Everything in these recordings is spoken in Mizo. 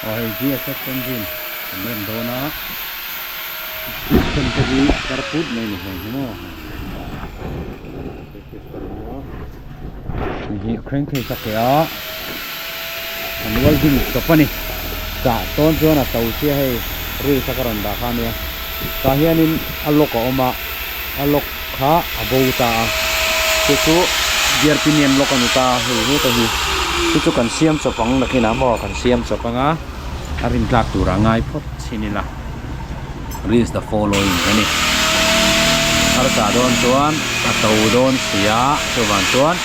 Aw hei GSX engine kan rem dawn a piston te hi a kar put mai a ni heng hi maw hei hi crankcase a ke a an welding chawp a ni tah tawn chuan a to sia hei reels a ka rawn dah kha a nia tah hianin a lock a awm a a lock kha a bo ta a chu chu gear pinion lock a ni ta a hei heta hi chu chu kan siam chawp ang nakinah maw kan siam chawp ang a a rin tlak tur a ngai phawt chin ila reach the following a ni harsa dawn chuan a to dawn si a chuvang chuan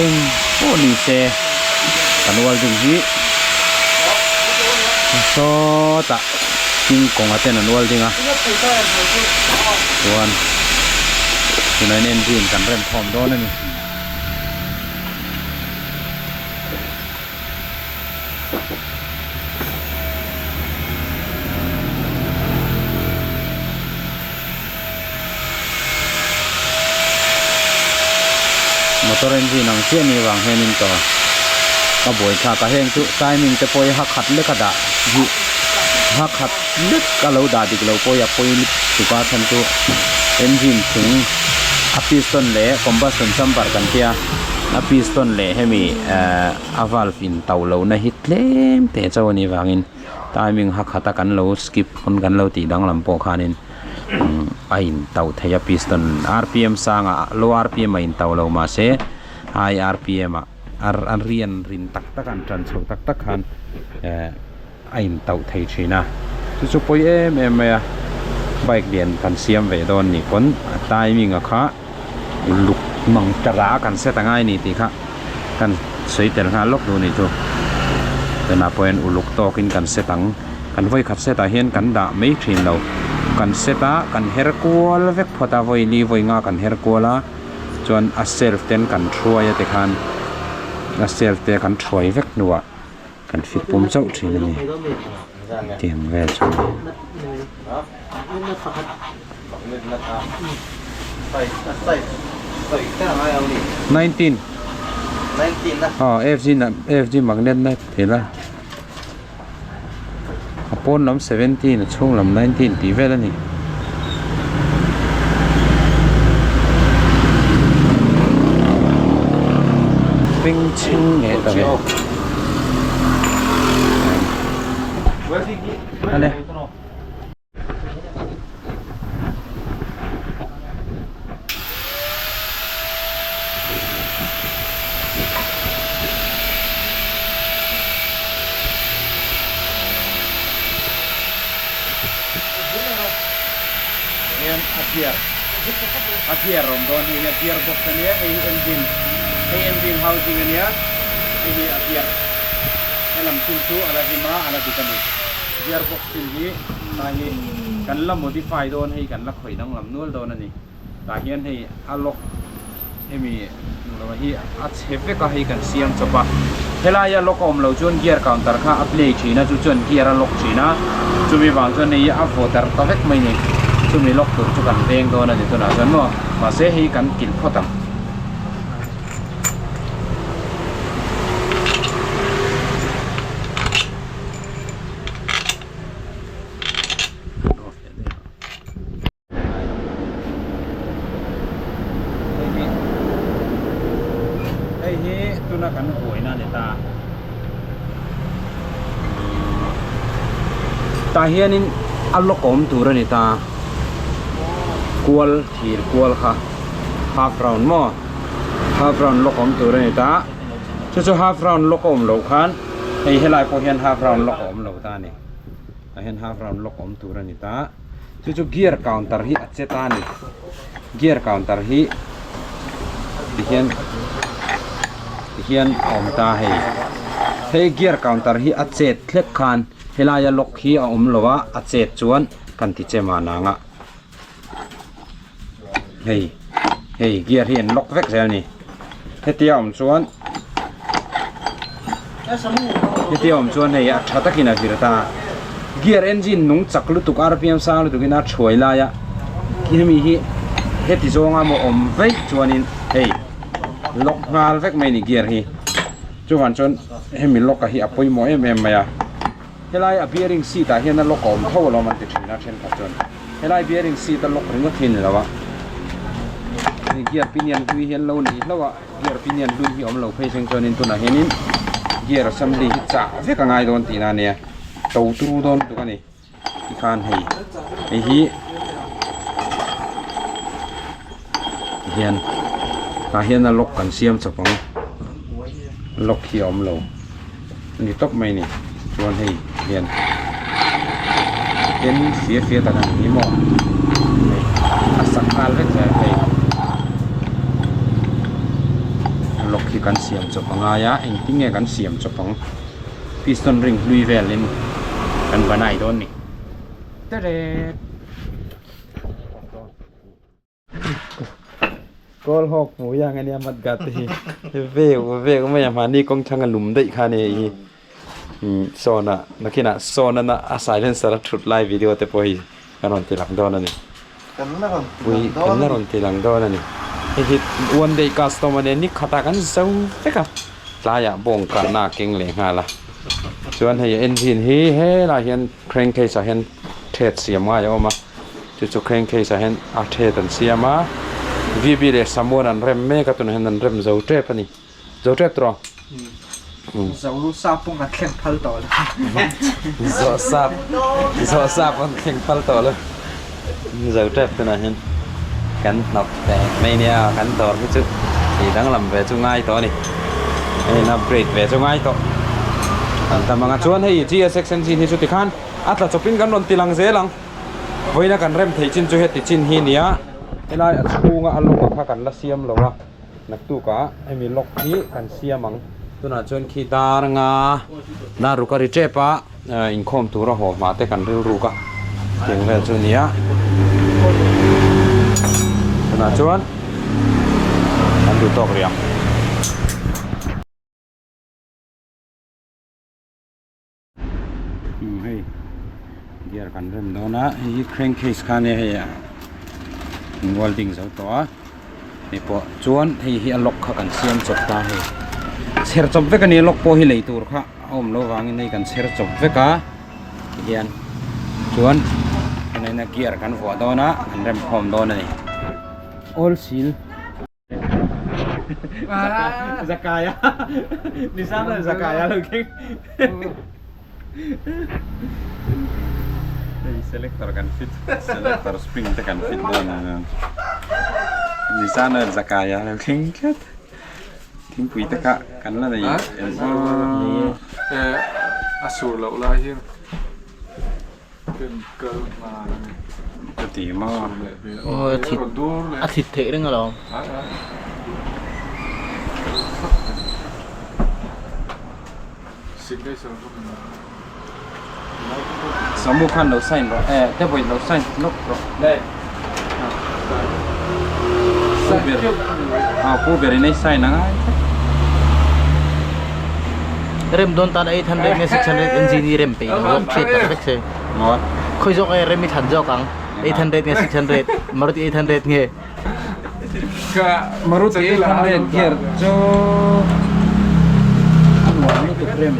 eng pawh ni se kan welding hi sawtah king kawnga ten an welding a chuan tunah hian engine kan rem khawm dawn a ni. Motor engine ang chiah ni vang hianin ka ka buai thlak a heng chu timing te pawh hi ha khat lek a dah hi ha khat lek a lo dah dik lo pawh hi a pawi tuk a chhan chu engine chung a piston leh combustion chamber kan tia a piston leh hemi ehh a valve in to lohna hi tlem teh chauh a nih vangin timing ha khat a kan lo skip pawn kan lo tih danglam pawh khanin a in to thei a piston rpm sangah low rpm a in to lo mahse high rpm ah a rian rin tak tak a an tan chhoh tak tak khan eh a in to thei thin a chu chu pawi em em mai a bike lian kan siam ve dawn nih pawn a timing a kha luk mang tara kan set a ngai ni tih kha kan sawi tel nghal lawk duh a nih chu tunah pawh hian uluk tawkin kan set ang kan vawi khat set ah hian kan dah mai thin lo kan set a kan her kual vek phawt a vawi li vawi nga kan her kual a chuan a self ten kan thuai a tikhan a self te kan thuai vek hnuah kan fit pum chauh thin a ni tiang vel chu a ni. 19 aw FG na FG magnet na thil a a pawn lam 17 a chhung lam 19 tih vel a ni. Bengchheng leh ta ve. Ale. Hian a gear a gear a awm dawn hei hi a gear box a nia hei hi engine hei engine housing a nia hei hi a gear helam chin chu a la him a a la dik a ni gear box chin hi tah hi kan la modify dawn hei kan la khawih danglam nual dawn a ni tah hian hei a lock hemi lo hi a chhe vek a hei kan siam chawp a helaia lock a awm loh chuan gear counter kha a play thin a chu chuan gear a lock thin a chumi vang chuan hei a vaw darh ta vek mai a ni chumi lock tur chu kan veng dawn a ni tunah chuan maw mahse hei kan kilh phawt ang. Hei hi tuna kan buaina a ni ta. Tah hianin a lock awm tur a ni ta. Kual thir kual kha half round maw half round lock awm tur a ni ta. Chu chu half round lock a awm loh khan hei helai pawh hian half round lock a awm lo ta a ni. Tah hian half round lock awm tur a ni ta. Chu chu gear counter hi a che ta a ni. Gear counter hi tihian tihian a awm ta hei. Hei gear counter hi a chet hlek khan helaia lock hi a awm lo a, a chet chuan kan ti che mahna ang a. Hei hei gear hi an lock vek zel a ni. Hetia awm chuan hetia awm chuan hei a tha takin a vir ta gear engine nung chak lutuk rpm sang lutuk in a thuai lai a hemi hi heti zawnga maw awm veih chuanin hei lock nghal vek mai a ni gear hi chuvan chuan hemi lock a hi a pawimawh em em mai a. Helai a bearing seat ah hian a lock a awm tho alawm an ti thin a thenkhat chuan helai bearing seat a lock ringawt hi a ni lo a hei gear pinion hlui hi an lo nei hlauh a gear pinion hlui hi awm lo phei seng chuanin tunah hianin gear assembly hi chah vek a ngai dawn tihna a nia to turu dawn lutuk a ni tikhan hei hei hi hian tah hian a lock kan siam chawp ang lock hi a awm lo. Ni tawp mai ni chuan hei hian en fia fia tak a ni maw hei a sak nghal vek zel hei lock hi kan siam chawp a ngai a engtin nge kan siam chawp ang piston ring hlui velin kan banai dawn ni teret. Kawl hawk hmu yang ania mat gat te hi vek vek mai a mahni kawng thlang a lum daih kha ania hei hi sawn ah nakinah sawn a a silencer a thut lai video te pawh hi ka rawn ti lang dawn a ni pui kan la rawn ti lang dawn a ni hei hi one day custom ania ni khatah kan zo vek a tlaiah bawng kahna a keng leh nghal a chuan hei engine hi helaiah hian crankcase ah hian thread siam ngai a awm a. Chu chu crankcase ah hian a thet an siam a, VB leh Samuan an rem mek a tunah hian an rem zo tep a ni. Zo tep tawh ang. Zo sap pawh an thleng phal tawh lo. Zo sap zo sap an thleng phal tawh lo. Zo tep tunah hian kan hnawk teh mai nia kan dawr hi chu tih danglam ve chu ngai tawh a ni. Hei in upgrade ve chu ngai tawh. An tam ang a chuan hei GSX engine hi chu tikhan a tla chawpin kan rawn ti lang zel ang. Vawiina kan rem theih chin chu heti chin hi nia helai a chhunga a lock kha kan la siam lo a naktukah hemi lock hi kan siam ang tunah chuan khi dar anga dar ruk a ri tep a inkhawm tura haw hma te kan rilruk a tiang vel chu nia tunah chuan kan duh tawk rih ang. Hei gear kan rem dawn a hei hi crankcase kha ania hei an welding zo tawh a hei pawh chuan hei hi a lock kha kan siam chawp ta hei chher chawp vek a ni a lock pawh hi lei tur kha a awm loh vangin hei kan chher chawp vek a tihian chuan tunah gear kan vuah dawn a kan rem khawm dawn a ni all seal. Zakaya Nissan ah Zakaya lo keng Hei selector kan fit selector spring te kan fit dawn a Nissan ah Zakaya lo keng tlat thingpui te kha kan la nei em aw A sur loh lai hian Ka ti maw? A thlit theih reng alawm. Samu khan lo sign rawh eh te vawi lo sign lawk rawh le. Pu ber ah pu ber in ei sign ang a. Rem dawn tan 800 nge 600 engine hi rem peih lo zawk hriat tak vek se. Maw? Khawi zawk nge rem i thlan zawk ang 800 nge 600 Maruti 800 nge. Maruti 800 gear chu a nuam lutuk rem.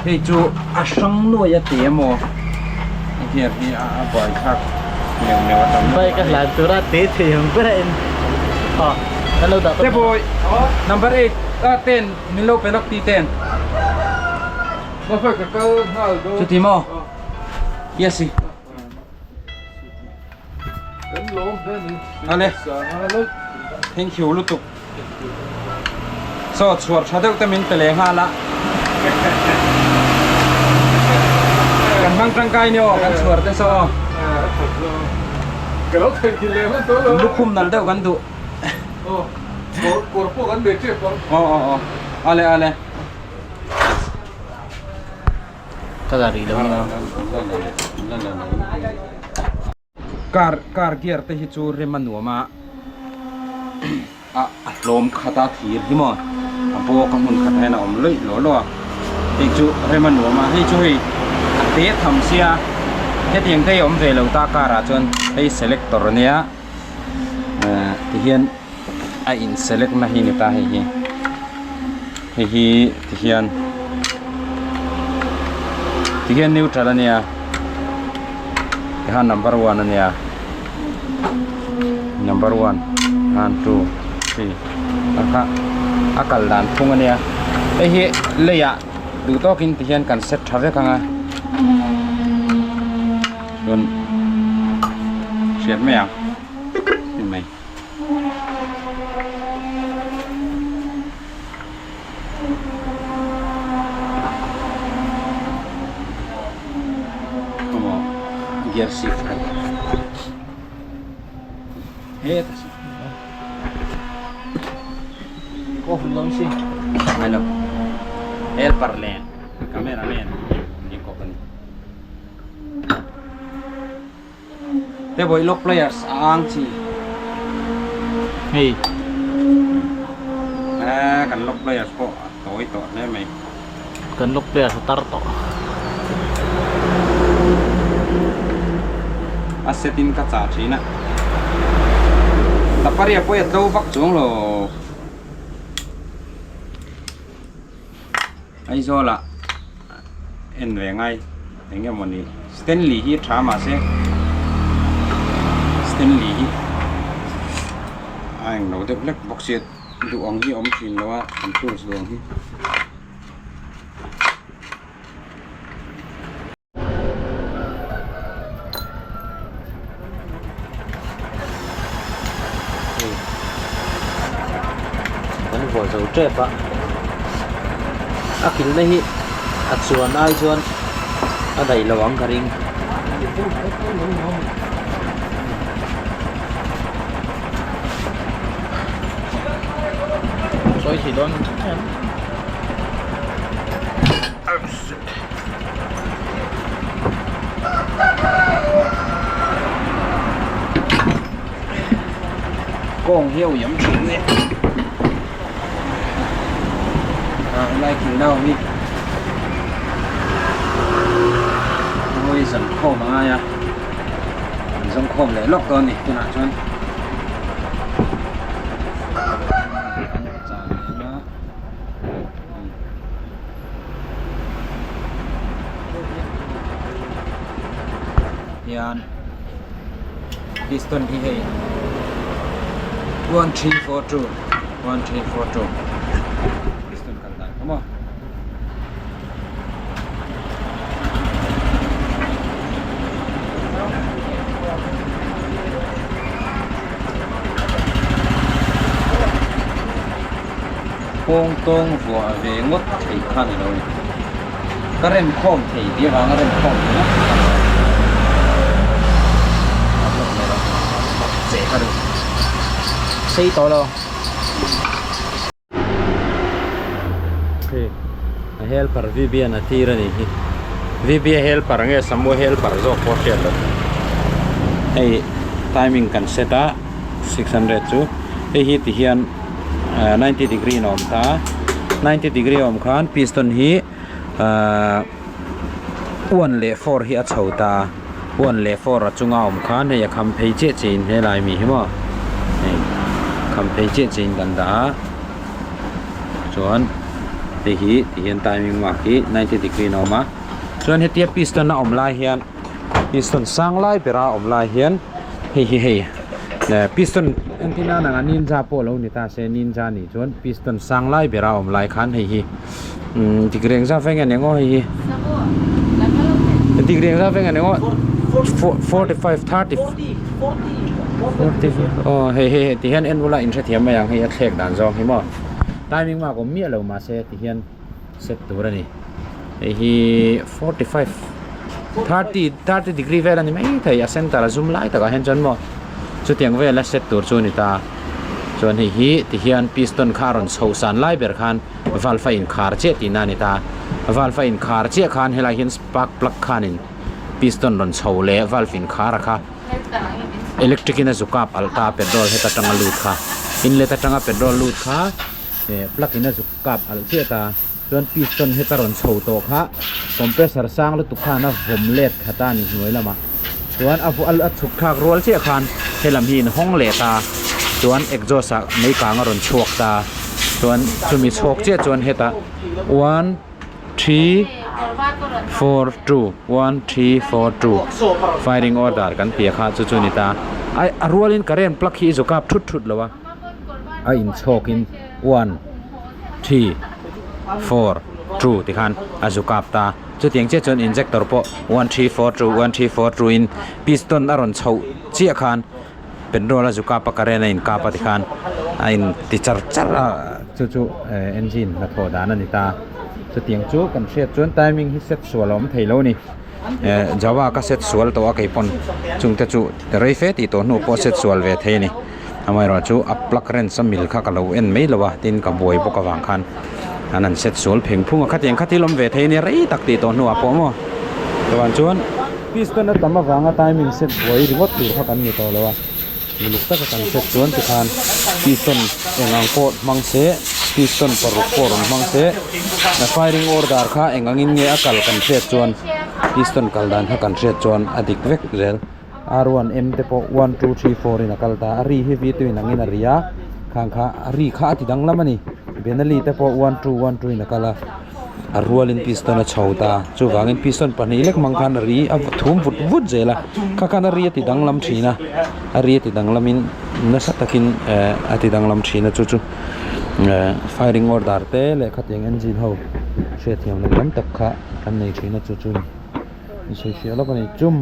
Hei chu a hrang nuai a ti emaw a gear hi a buaithlak neuh neuh a tam lutuk. Bike a hlan tura te thei ang ber a en ha kan lo dah Te boy number 8 ah 10 min lo pe lawk ti 10. Chuti maw? Yes. Ale thank you lutuk so chhuar tha deuh te min pe leh nghal a kan hmang tangkai ni aw kan chhuar te saw aw lukhum nal deuh kan duh aw aw aw ale ale Ka la rih lo nia. Car car gear te hi chu rem a nuam a a a hlawm khat a thir hi maw a bawk a hmun khat ah hian a awm luih lawh lawh a hei chu rem a nuam a hei chu hei a te tham sia hetiang te hi a awm ve lo ta car ah chuan hei selector ania eh tihian a in select na hi ni ta hei hi. Hei hi ti hian Tikhian neutral a nia tikhan number one a nia number one one two three a kha a kal dan phung a nia hei hi leiah duh tawkin tikhian kan set tha vek ang a chuan hriat mai ang ni mai. Gear shift he hello helper len cameraman in ko kan Te bawih lawk players a ang chi. Hei. Eh kan lawk players pawh a tawi tawh hle mai. Kan lawk players a tar tawh. A set in ka chah thin a. Taparia pawh i a tlo vak chuang lo. Aizawl ah en ve ngai eng nge mawni Stanley hi tha mahse Stanley hi a eng lo deuh hlek bawk sia duh ang hi a awm thin lo a an tools duh ang hi. Kan vuah zo tep a a kilhna hi a chuan ai chuan a daih lo ang ka ring. Sawi thei dawn em. Kawng hi a ui am thin e a helai thil na awm hi hawi zan khawm a ngai a an zawng khawm leh lawk dawn a ni tunah chuan. Hian piston hi hei 1342 1342 piston kal dan kha maw. Kawng tawng vuah ve ngawt thei kha ni lo ni. Ka rem khawm thei tih avanga rem khawm ve ngawt kha ni lo. A block leh lo. Che ka duh. Sei tawh lo. Hei a helper Vivian a tir a nih hi. Vivia helper nge Samu helper zawk pawh hriat loh. Hei timing kan set a 600 chu hei hi ti hian 90 degree in a awm ta a 90 degree a awm khan piston hi ahh one leh four hi a chho ta a one leh four a chunga awm khan hei a kham phei chiah chiah in helai mi hi maw hei kham phei chiah chiah in kan dah a chuan hei hi ti hian timing mark hi 90 degree in a awm a chuan hetia piston a awm lai hian piston sang lai bera awm lai hian hei hi hei eh piston entir nan anga ninja pawh lo ni ta se ninja nih chuan piston sang lai bera awm lai khan hei hi umm degree engzat veng nge ni ang aw hei hi degree engzat veng nge ni ang aw 45 30 aw hei hei ti hian en ula inhrethiam mai ang hei a thlek dan zawng hi maw timing mark awm miah lo mahse ti hian. Set tur a ni. Hei hi 45 30 30 degree vel a ni mai thei a center a zum lai takah hian chuan maw chutiang vela set tur chu a ni ta. Chuan hei hi tihian piston kha a rawn chhoh san lai ber khan valve a inkhar chiah tihna a ni ta. Valve a inkhar chiah khan helai hian spark plug khanin piston rawn chho leh valve inkhar a kha electric in a zu kap alh ta petrol heta tanga lut kha inlet atanga petrol lut kha eh plug in a zu kap alh chiah ta chuan piston heta rawn chho tawh kha compressor sang lutuk khan a vawm let khat a ni hnuai lamah chuan a a chhuk thlak rual chiah khan helam hi in hawng leh ta chuan exhaust ah mei kang a rawn chhuak ta chuan chumi chhawk chiah chuan hetah one. 3 4 2 1 3 4 2 firing order kan tia kha chu chu ni ta ai a rualin current plug hi i zu kap thut thut lo a a inchhawkin 1 3 4 2 tikhan a zu kap ta chutiang chiah chuan injector pawh 1 3 4 2 1 3 4 2 in piston a rawn chhoh chiah khan petrol a zu kap a current a inkap a tikhan a in ti char char a chu chu engine hnathawh dan a ni ta chutiang chu kan hriat chuan timing hi set sual a awm thei lo a ni jawa ka set sual tawh a keipawn chungte chu rei fe tih tawh hnu pawh set sual ve thei a ni amaherawh chu a plug wrench a mil kha ka lo en mai lo a tin ka buai bawk avang khan an han set sual pheng phung a khatiang kha thil awm ve thei a nia rei tak tih tawh hnuah pawh maw chuan chuan piston a tam avanga timing set buai ringawt tur kha kan ni tawh lo a uluk taka kan set chuan tikhan piston eng ang pawh hmang se piston paruk pawh rawn hmang se a firing order kha eng angin nge a kal kan hriat chuan piston kal dan kha kan hriat chuan a dik vek zel. R one M te pawh 1 2 3 4 in a kal ta a ri hi V two in angin a ri a khang kha a ri kha a ti danglam a ni Benelli te pawh 1 2 1 2 in a kal a a rualin piston a chho ta chuvangin piston pahnih lek hmang khan a ri a thum vut vut zel a kha khan a ri a ti danglam thin a a ri a ti danglamin nasa takin eh a ti danglam thin a chu chu eh firing order te leh khatiang engine ho hriatthiam loh tam tak kha kan nei thin a chu chu ni sawifiah lawk a ni chum.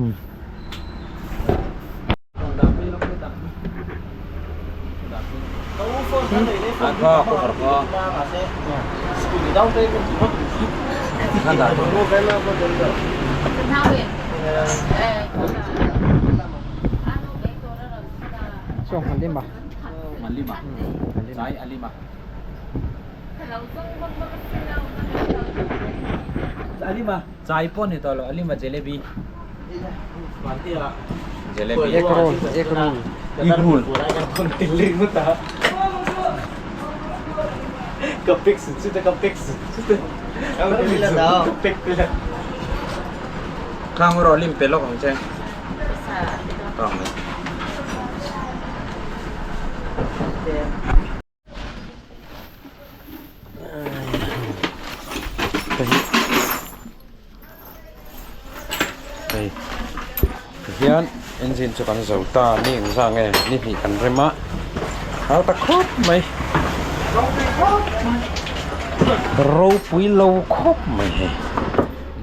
Chai pawh ni tawh lo alima jalebi jalebi Egg roll egg roll egg roll khang rawh lim pe lawk ang che tawng mai. Hei tihian engine chu kan zo ta ni engzah nge ni hnih kan rem a hau ta khawp mai ropui lo khawp mai hei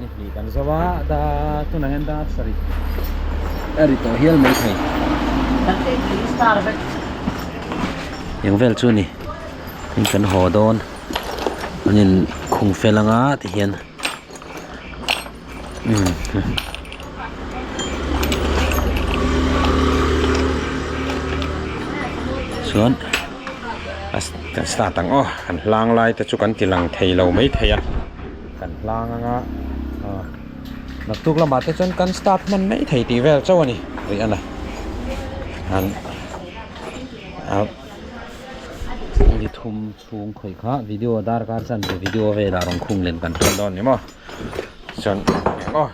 ni hnih kan zo a da tunah hian dar sarih a ri tawh hial maithei. Eng vel chu ni in kan haw dawn an in khung fel anga ti hian umm chuan a kan start ang aw kan hlang lai te chu kan ti lang thei lo mai thei a kan hlang anga ah naktuk lamah te chuan kan start hman mai thei tih vel chauh a ni rih a na an. Ni thum chhung khawih kha video darkar chan ve video velah rawn khung len kan tum dawn ni maw chuan eng aw.